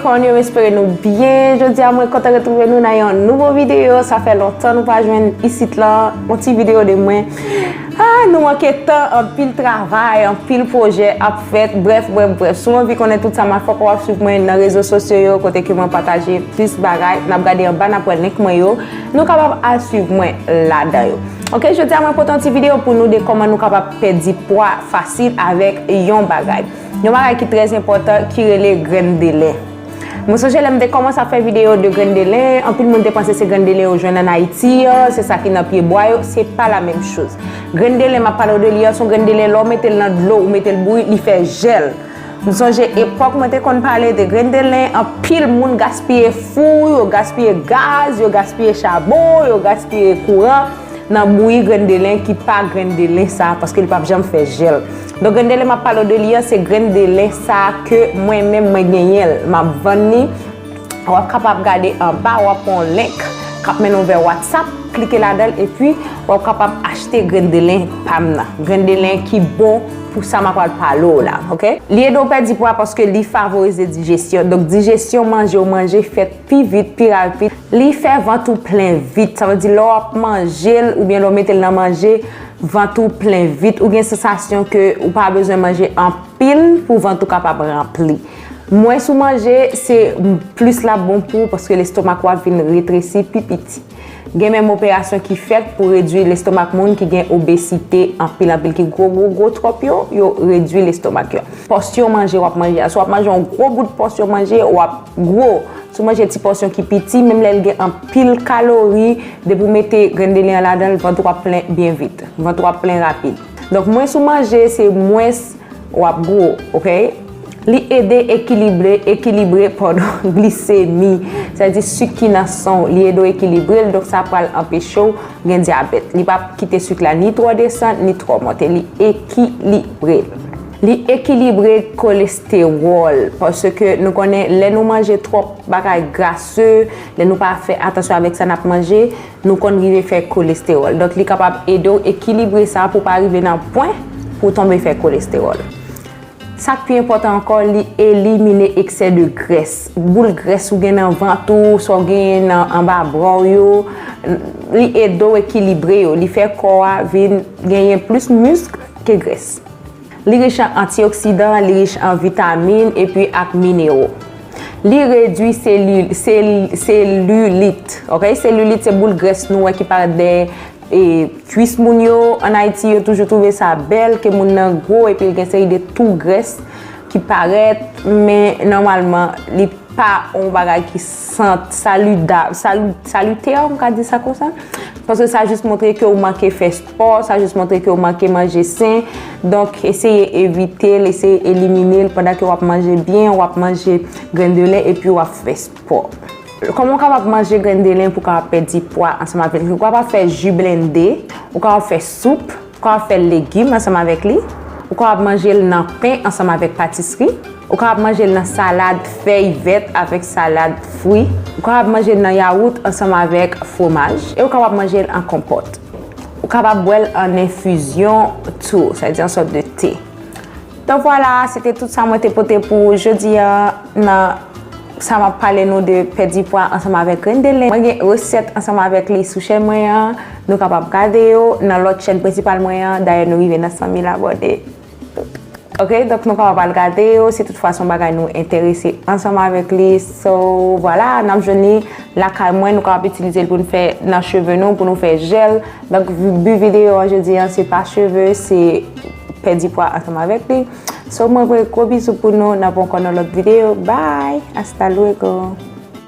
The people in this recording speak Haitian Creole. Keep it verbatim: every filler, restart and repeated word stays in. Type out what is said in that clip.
Kòman nou ye? M espere nou byen. Jodi a mwen kontan retwouve nou nan yon nouvo videyo. Sa fè lontan nou pa jwenn isit lan. Yon ti videyo de mwen. Ah, nou manke tan, anpil travay, anpil pwojè ap fèt. Brèf, brèf, brèf. Si w anvi konnen tout sa m ap fè, w ap swiv mwen nan rezo sosyo yo, kote ke mwen pataje plis bagay. N ap gade anba, n ap wè link mwen yo. Nou kapab al swiv mwen ladan yo. Ok, jodi a mwen pote yon ti videyo pou nou de kòman nou kapab pèdi pwa fasil avèk yon bagay. Yon bagay ki trè enpòtan ki rele grenn de len. Mwen sonje lè m te kòmanse ap fè videyo de grenn de len, anpil moun te panse se grenn de len yo jwenn ann Ayiti an, se sa ki nan pye bwa yo, se pa la menm choz. Grenn de len m ap pale w de li an, se yon grenn de len lè w mete l nan dlo, ou mete l bouyi, li fè jèl. M sonje epòk mwen te konn pale de grenn de len, anpil moun gaspiye fou, yo gaspiye gaz, yo gaspiye chabon, yo gaspiye kouran nan bouyi grenn de len ki pa grenn de len sa, paske li p ap janm fè jèl. Donk, grenn de len m ap pale w de li an, se grenn de len sa ke mwen menm mwen genyen l. M ap vann li. W ap kapab gade anba, w ap wè yon link k ap mennen w vè WhatsApp, klike ladan l, epi w ap kapab achte grenn de len pa m nan. Grenn de len ki bon pou sa m ap pral pale w la, ok? Li ede w pèdi pwa paske li favorize dijesyon. Donk, dijesyon manje w manje fèt pi vit, pi rapid. Li fè vant ou plen vit. Sa vle di lè w ap manje l oubyen lè w mete l nan manje, vant ou plen vit. Ou gen sansasyon ke ou pa bezwen manje anpil pou vant ou kapab ranpli. Mwens ou manje, se plis l ap bon pou ou paske lestomak ou ap vin retresi pi piti. Gen menm operasyon ki fèt pou redui lestomak moun ki gen obezite anpil anpil, ki gwo gwo gwo twòp yo, yo redui lestomak yo. Pòsyon manje w ap manje a, si w ap manje yon gwo bout pòsyon manje, w ap gwo. Si w manje ti pòsyon ki piti, menm lè l gen anpil kalori, depi w mete grenn de len an ladan l, vant ou ap plen byen vit. Vant ou ap plen rapid. Donk, mwens ou manje, se mwens w ap gwo, ok? Li ede ekilibre, ekilibre, padon, glisemi. Sa vle di sik ki nan san w, li ede w ekilibre l, donk sa pral anpeche w gen dyabèt. Li p ap kite sik la ni twò desann, ni twò monte. Li ekilibre. Li ekilibre kolestewòl, paske nou konnen lè nou manje twòp bagay grase, lè nou pa fè atansyon avèk sa n ap manje, nou konn rive fè kolestewòl. Donk, li kapab ede w ekilibre sa pou w pa rive nan pwen pou w tonbe fè kolestewòl. Sa k pi enpòtan ankò, li elimine eksè de grès. Boul grès ou gen nan vant ou, sa w genyen nan anba bra w yo, li ede w ekilibre yo. Li fè kò a vin genyen plis misk ke grès. Li rich an antioksidan, li rich an vitamin epi ak minero. Li redui seli-, sel-, selilit. Ok? Selilit se boul grès nou wè ki parèt dèyè, e, kwis moun yo. Ann Ayiti, yo toujou twouve sa bèl, ke moun nan gwo epi l gen seri de tou grès ki parèt, men nòmalman, li pa yon bagay ki sant-, salida-, sali-, salitè, m ka di sa konsa. Paske sa jis montre ke w manke fè spò, sa jis montre ke w manke manje sen. Donk, eseye evite l, eseye elimine l pandan ke w ap manje byen, w ap manje grenn de len epi w ap fè spò. Kòman w kapab manje grenn de len pou w kapab pèdi pwa ansanm avèk li? Ou kapab fè ji blende, ou kapab fè soup, ou kapab fè legim ansanm avèk li, ou kapab manje l nan pen ansanm avèk patisri, ou kapab manje l nan salad fèy vèt avèk salad fwi, ou kapab manje l nan yawout ansanm avèk fwomaj, e ou kapab manje l an konpòt. Ou kapab bwè l an enfizyon tou, sa vle di an sòt de te. Donk vwala, se te tout sa mwen te pote pou jodi a nan sa m ap pale nou de pèdi pwa ansanm avèk grenn de len. Mwen gen resèt ansanm avèk li sou chèn mwen an. Nou kapab gade yo nan lòt chèn prensipal mwen an. Dayè, nou rive nan san mil abòne. Ok, donk nou kapab al gade yo si toutfwa se yon bagay nou enterese ansanm avèk li. So, vwala, n ap jwenn li lakay mwen. Nou kapab itilize l pou n fè nan cheve nou, pou nou fè jèl. Donk, bi videyo an jodi an, se pa cheve, se pèdi pwa ansanm avèk li. So, mwen voye gwo bizou pou nou, n ap wè ankò nan lòt videyo. Bye! Hasta luego!